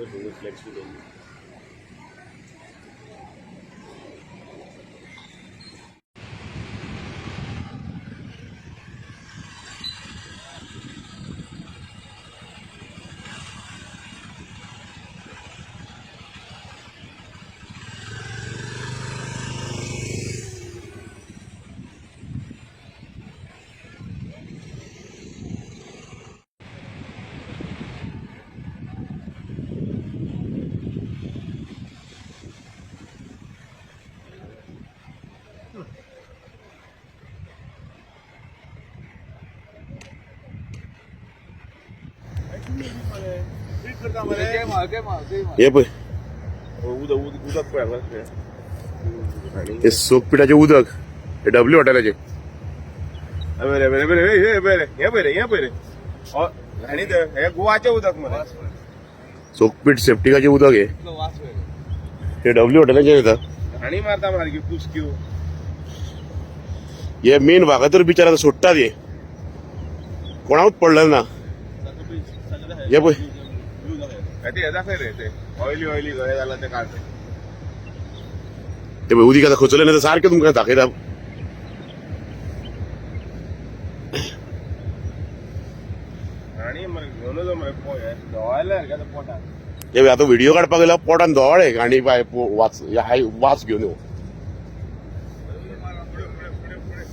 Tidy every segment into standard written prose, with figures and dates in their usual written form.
Flakes बी. हे पळय. उदक, उदक पळय हांगा. हे सोकपिठाचें उदक, हे डब्ल्यू हॉटेलाचें. बरें बरें बरें, हे बरें, हे बरें, हे बरें, आनी ते हे गोवाचें उदक मरे. सोकपीठ सेप्टिकाचें उदक हे, हे डब्ल्यू हॉटेलाचें येता. घाणी मारता सारकी कुसक्यो. हे मेन वागातोर बिचार आतां सोडटात, हे कोणाकूच पडलें ना. हे पळय. ते हे दाखय रे, ते ऑयली ऑयली कशें जालां तें काड रे. ते पळय, उदीक आतां खोचलें ना तर सारकें तुमकां दाखयता. घाणी मरे, घेवनच मरे पोट धवायला सारकें आतां पोटाक. हे पळय, आतां व्हिडिओ काडपाक गेल्यार पोटान धोळे घाणी पाय वाच हाय वास घेवन येवं. फुडें फुडें फुडें फुडें,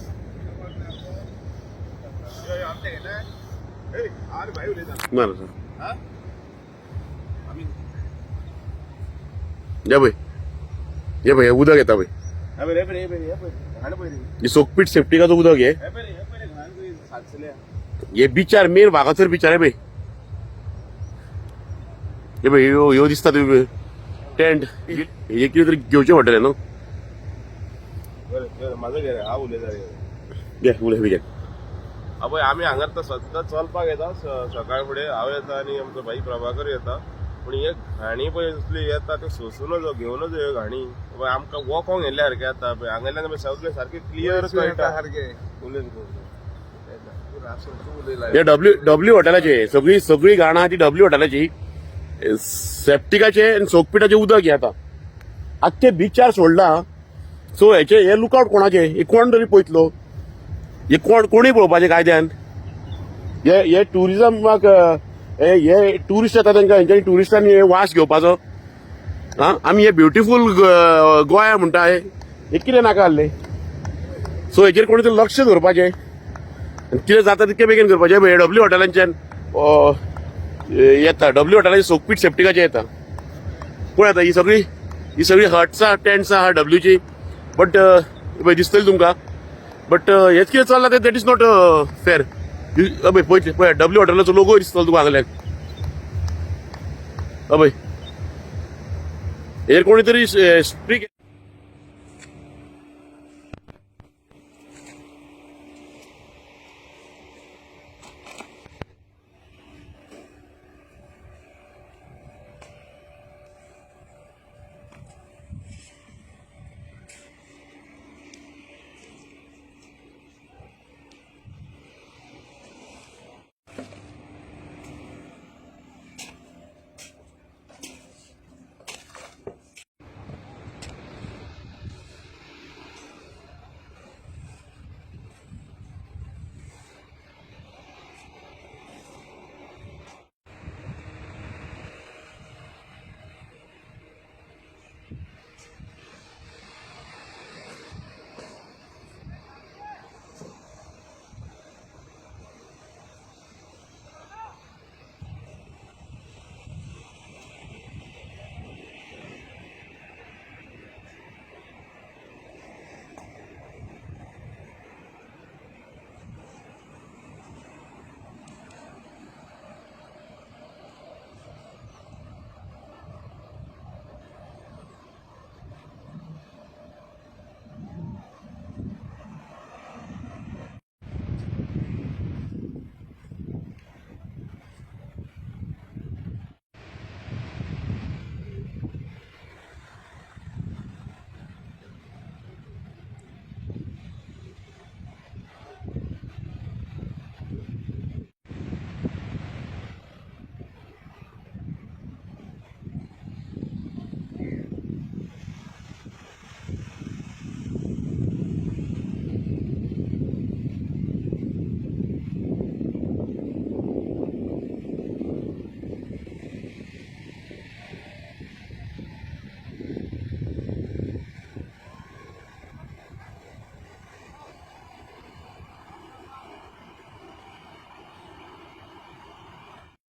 यो यो, आमचें घेता. ए आरे भाई, उलयता. ना. हा, आमी. हे पळय, हे पळय, हे उदक येता पळय. हे पळय, हे पळय, हे पळय, हे पळय, घाण पळय रे. हे सोकपीठ सेप्टिकाचो उदक हे. हे पळय रे, हे पळय रे, घाण पळय साचल्या. हे बिचार, मेन वागातोर बिचार. हे पळय, हे पळय, ह्यो ह्यो दिसता तुमी टेंट, हे कितें तरी घेवचें पडटलें न्हू. बरें बरें, म्हाजो घे रे, हांव उलयता रे. घे, उलय बी घे. अबय, आमी हांगार तर सद्दां चलपाक येता. सकाळ फुडें हांव येता आनी आमचो भाई प्रभाकर येता, पूण हे घाणी पळय असली येता ते सोंसूं नजो, घेवं नजो ह्यो घाणी. पळय, आमकां वोकोंक येयल्ल्या सारकें जाता. पळय, हांगेल्यान पळय सगळें सारकें क्लियर कळटा. उलय तूं. हे डब्ल्यू डब्ल्यू हॉटेलाचे सगळी सगळी घाण आहा ती डब्ल्यू हॉटेलाची सेप्टिकाचे आनी सोकपिठाचे उदक हे आतां आख्खे बिचार सोडला. सो हेचे हे लुकआउट कोणाचे? हे कोण तरी पळयतलो, हे कोण कोणूय पळोवपाचें कायद्यान. हे हे टुरिजमाक, हे हे टुरिस्ट येता तांकां, हेंच्यांनी टुरिस्टांनी हे वास घेवपाचो. आं, आमी हे ब्युटिफूल गोंया म्हणटा, हे हे कितें नाका आहलें. सो हेचेर कोणी तरी लक्ष दवरपाचें आनी कितें जाता तितकें बेगीन करपाचें. हे डब्ल्यू हॉटेलांच्यान येता, डब्ल्यू हॉटेलाचे सोकपीठ सेप्टिकाचें येता. पळय, आतां ही सगळी हट्स आहा, टेंट्स आहा डब्ल्यूची, बट पळय दिसतली तुमकां. बट हेच कितें चल्लां तें, that is not fair. अबय पळय, पळय, डब्ल्यू हॉटेलाचो लोगो दिसतलो तुका हांगल्यान. अबय, हेर कोणी तरी स्ट्रीक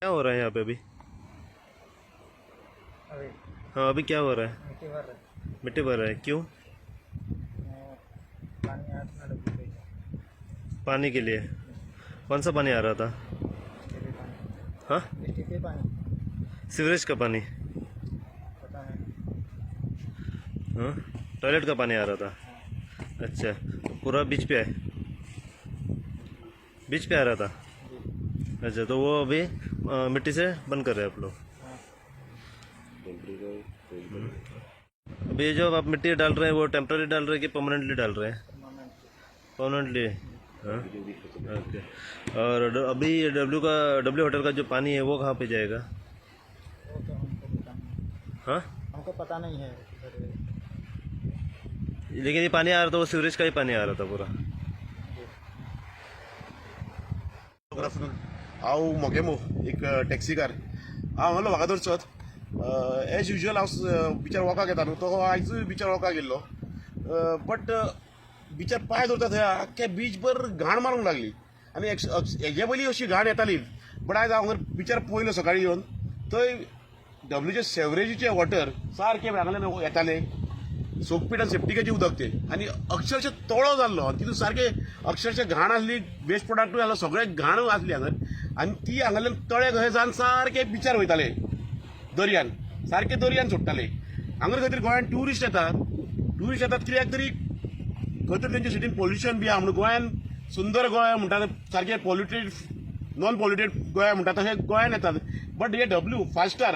क्या हो रहा है यहाँ पे अभी? अभी? हाँ, अभी क्या हो रहा है? मिट्टी भर रहे हैं। मिट्टी भर रहा है, क्यों? और पानी आठ में डब्ल्यू पे। पानी के लिए? कौन सा पानी आ रहा था? एस पानी। हाँ? एस पानी। सीवरेज का पानी? पता नहीं। हाँ, टॉयलेट का पानी आ रहा था। अच्छा, पूरा बीच पे है, बीच पे आ रहा था? जी। अच्छा, तो वो अभी मिट्टी से बंद कर रहे हैं आप लोग? हाँ। अभी ये जो आप मिट्टी डाल रहे हैं, वो टेम्पररी डाल रहे हैं कि परमानेंटली डाल रहे हैं? परमानेंट। परमानेंटली, हाँ, ओके। और अभी डब्ल्यू का, डब्ल्यू होटल का जो पानी है, वो कहाँ पे जाएगा? वो तो हमको पता नहीं। हाँ? हमको पता नहीं है किधर है। लेकिन ये पानी आ रहा था, वो सीवरेज का ही पानी आ रहा था पूरा? जी। Good afternoon. हांव मोगेमो, एक टॅक्सीकार. हांव म्हणलो वागातोरचोच. एज युजल हांव बिचार वॉकाक येता न्हू, तो आयजूय बिचार वॉकाक येयल्लो, बट बिचार पांय दवरता थंय आख्खे बीचभर घाण मारूंक लागली आनी हेजे पयलीं अशी घाण येताली, बट आयज हांव बिचार पळयलो सकाळीं येवन, थंय डब्ल्यूचे सेवरेजीचे वॉटर सारकें हांगाल्यान येताले. सोकपीट आनी सेप्टिकाचें उदक तें आनी अक्षरशः तळो जाल्लो आनी तितून सारकें अक्षरशः घाण आसली, वेस्ट प्रोडक्टूय आसलो, सगळें घाण आसली हांगर आनी ती हांगाल्यान तळे कशें जावन सारकें बिचार वयताले, दर्यान सारकें दर्यान सोडटाले. हांगर खंय तरी गोंयांत ट्युरिस्ट येतात, ट्युरिस्ट येतात कित्याक तरी खंय तरी तेंच्या सिटीन पोल्युशन बी आहा म्हणून. गोंयान सुंदर गोंय म्हणटा, सारकें पॉल्युटेड, नॉन पॉल्युटेड गोंय म्हणटा, तशें गोंयान येतात. बट हे डब्ल्यू फायव स्टार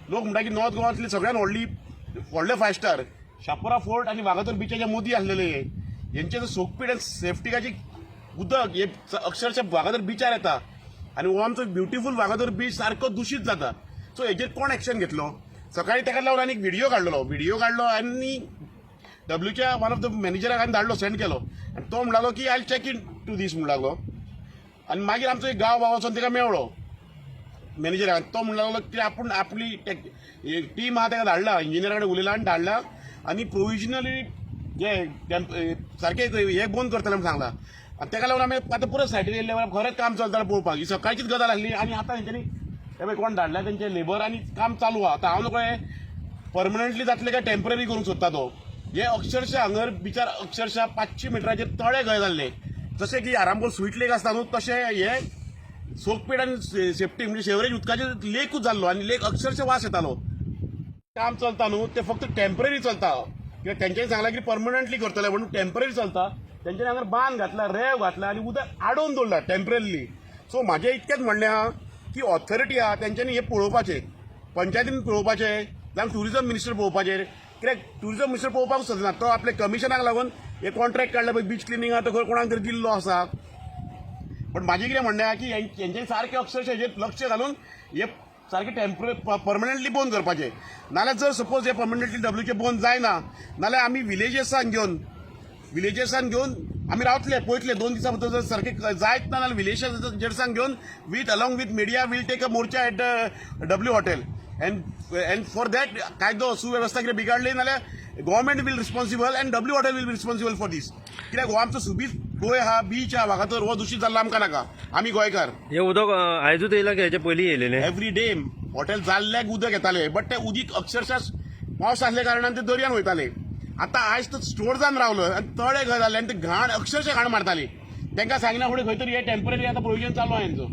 लोक म्हणटा की नॉर्थ गोवांतली सगळ्यात व्हडली व्हडले फायव स्टार, शापोरा फोर्ट आनी वागातोर बिचाच्या मदीं आसलेले हे, हेंचे सोकपीट आनी सेफ्टिकाची उदक हे अक्षरशः वागातोर बिचार येता आनी हो आमचो ब्युटिफूल वागातोर बीच सारको दुशीत जाता. सो हेजेर कोण एक्शन घेतलो? सकाळी ताका लागून आनी एक व्हिडिओ काडलेलो, व्हिडिओ काडलो आनी डब्ल्यूच्या वन ऑफ the मॅनेजराक हांवें धाडलो, सेंड केलो आनी तो म्हणटालो की I check into this म्हणून लागलो. आनी मागीर आमचो एक गांव भाव वचोन ताका मेळ्ळो मॅनेजराक, तो म्हणूंक लागलो की आपूण आपली टीम आहा ताका धाडला, इंजिनियरा कडेन उलयला आनी धाडला आनी प्रोविजनली जे सारकें हे बंद करतले म्हूण सांगला. आनी ताका लागून आमी आतां पुरो सायडीर येयल्ले, खरेंच काम चलता पळोवपाक. ही सकाळचीच गजाल आसली आनी आतां तेंच्यांनी हे पळय कोण धाडला तेंचे लेबर आनी काम चालू आहा. आतां हांव नको हें परमनंटली जातलें काय टेम्पररी करूंक सोदता तो. हे अक्षरशः हांगर बिचार अक्षरशः 500 मिटराचेर तळे खंय जाल्ले, जशें की आरांबोल स्वीट लेक आसता न्हू, तशें हे सोकपीट आनी सेफ्टी म्हणजे सेवरेज उदकाचेर लेकूच जाल्लो आनी लेक अक्षरशः वास येतालो. काम चलता न्हू, ते फक्त टेम्पररी चलता, कित्याक तेंच्यांनी सांगलां की परमनंटली करतले म्हणून टेम्पररी चलता. तेंच्यांनी हांगर बांद घातला, रेंव घातला आनी उदक आडोवन दवरला टेम्पररीली. सो म्हाजें इतकेंच म्हणणें आहा की ऑथॉरिटी आहा तेंच्यांनी हें पळोवपाचें, पंचायतीन पळोवपाचें, जावं ट्युरिजम मिनिस्टर पळोवपाचेर. कित्याक ट्युरिजम मिनिस्टर पळोवपाक सोदना, तो आपल्या कमिशनाक लागून हे कॉन्ट्रॅक्ट काडला पळय बीच क्लिनिंगा, तो खंय कोणाक तरी दिल्लो आसा. पण म्हाजें कितें म्हणणें आहा की हेंचें सारकें अक्षरशः हेजेर लक्ष घालून हे सारकें टेम्पररी परमनंटली बंद करपाचें. नाल्यार जर सपोज हे परमनंटली डब्ल्यूचे बंद जायना नाल्यार आमी विलेजर्सान घेवन आमी रावतले, पळयतले. 2 दिसां भितर जर सारकें जायत ना जाल्यार विलेजर्सान घेवन with along with media we'll take a morcha at the W Hotel and for that कायदो सुवेवस्था कितें बिगाडली नाल्यार government will responsible and W Hotel will be responsible for this. कित्याक हो आमचो सुबीत गोंय आहा, बीच आहा वागातोर, हो दुशीत जाल्लो आमकां नाका. आमी गोंयकार. हे उदक आयजूच येयला की हेच्या पयलीं येयलेलें? एवरी डे हॉटेल जाल्ल्याक उदक येताले, बट ते उदीक अक्षरशः पावस आसल्या कारणान ते दर्यान वयताले. आतां आयज तो स्टोर जावन रावलो आनी तळे खंय जाले आनी ते घाण, अक्षरशः घाण मारताली. तांकां सांगिना फुडें खंय तरी हे टेम्पररी आतां प्रोविजन चालू आहा हेंचो.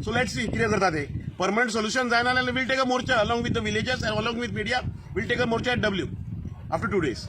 सो let see कितें करता ते. परमनंट सोल्युशन जायना जाल्यार we'll take a morcha along with the villagers, along with media we'll take a morcha at W after 2 days.